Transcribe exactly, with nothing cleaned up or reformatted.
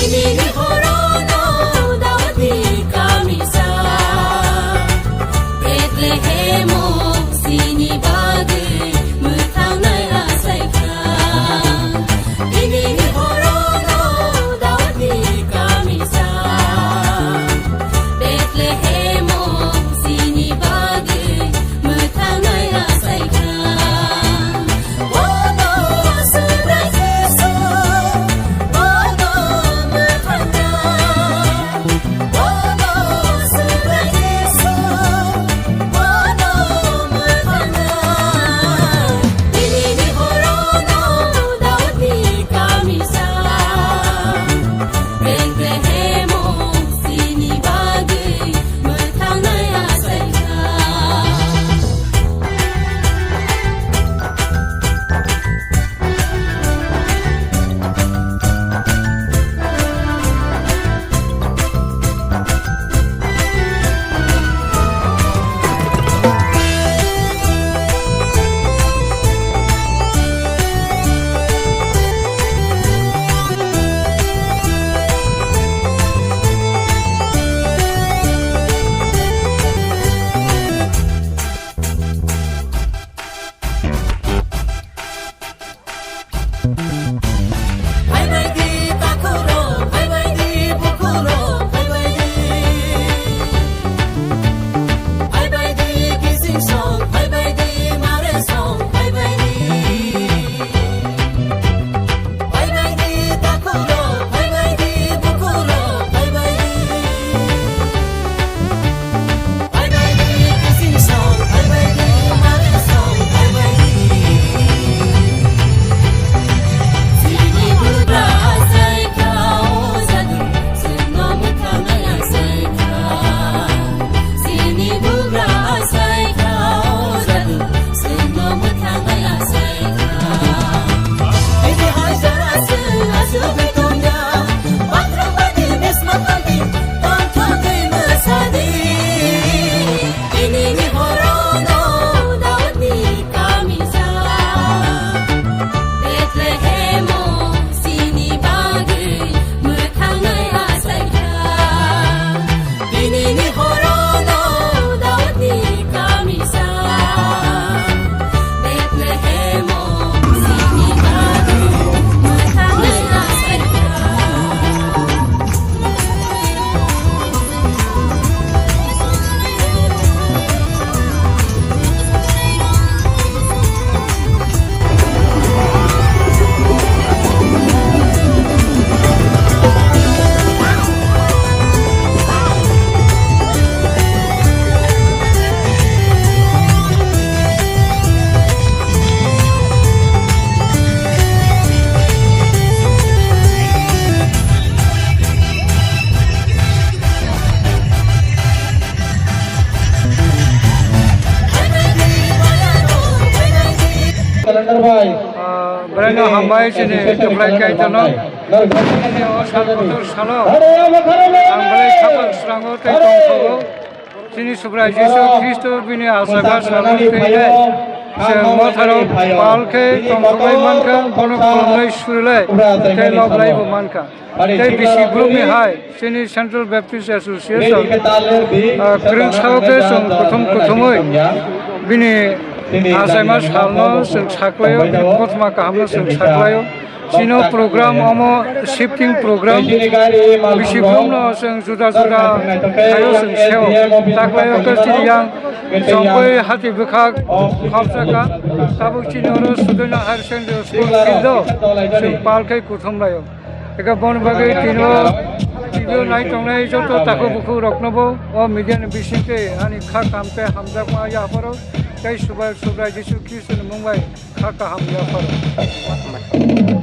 Ini ni horono Daudni kamisa, Bethlehemo sini bagwi mwthangnai asaikha. Ini ni horono Daudni kamisa, Bethlehemo sini bagwi mwthangnai asaikha. Bono Swrai Jisu, bono mwthangna. Bono Swrai Jisu, bono mwthangna. Ini ni horono Daudni kamisa, Bethlehemo sini bagwi mwthangnai asaikha. Phaibaidi takhurok, phaibaidi bukhurok, phaibaidi. Phaibaidi kising song, phaibaidi mare song, phaibaidi. Phaibaidi takhurok, phaibaidi bukhurok, phaibaidi. Ini ni horono Daudni kamisa, Bethlehemo sini bagwi mwthangnai asaikha. Ini ni horono Daudni kamisa, Bethlehemo sini bagwi mwthangnai asaikha. Calendar bai. Ah, belai no hambai chini tubulai kai tono. Tini o sal kotor salo ang belai khapang srango tei tongthogo. Chini Subrai Jisu Khristo bini achaika salni thwinai chwng motharok pal khe tongthoknai mankha, bono khulumnai surilai tei loblaibo mankha. Tei bisi bwrwkni hai chini Central Baptist Association, ah, kwrwng sao khe chwng kuthum kuthumwi bini achaima salno chwng saklaio, bini kothoma kahamno chwng saklaio. Chino program omo shifting program. Bisi bumno chwng juda juda khaio chwng seo. Taklaio khe chini yang Jongkoi hati bwkhak khopsaka. Tabuk chini oro Sudoino Higher Secondary School field o chwng pal khai kuthum laio. Eka bon bagwi tino Video nai tongnai joto takhuk bukhuk roknobo o media ni bisingtwi ani kha kaham tei hamjakma yapharo tei Subrai Subrai Jisu Khristo ni mung bai kha kaham yapharo.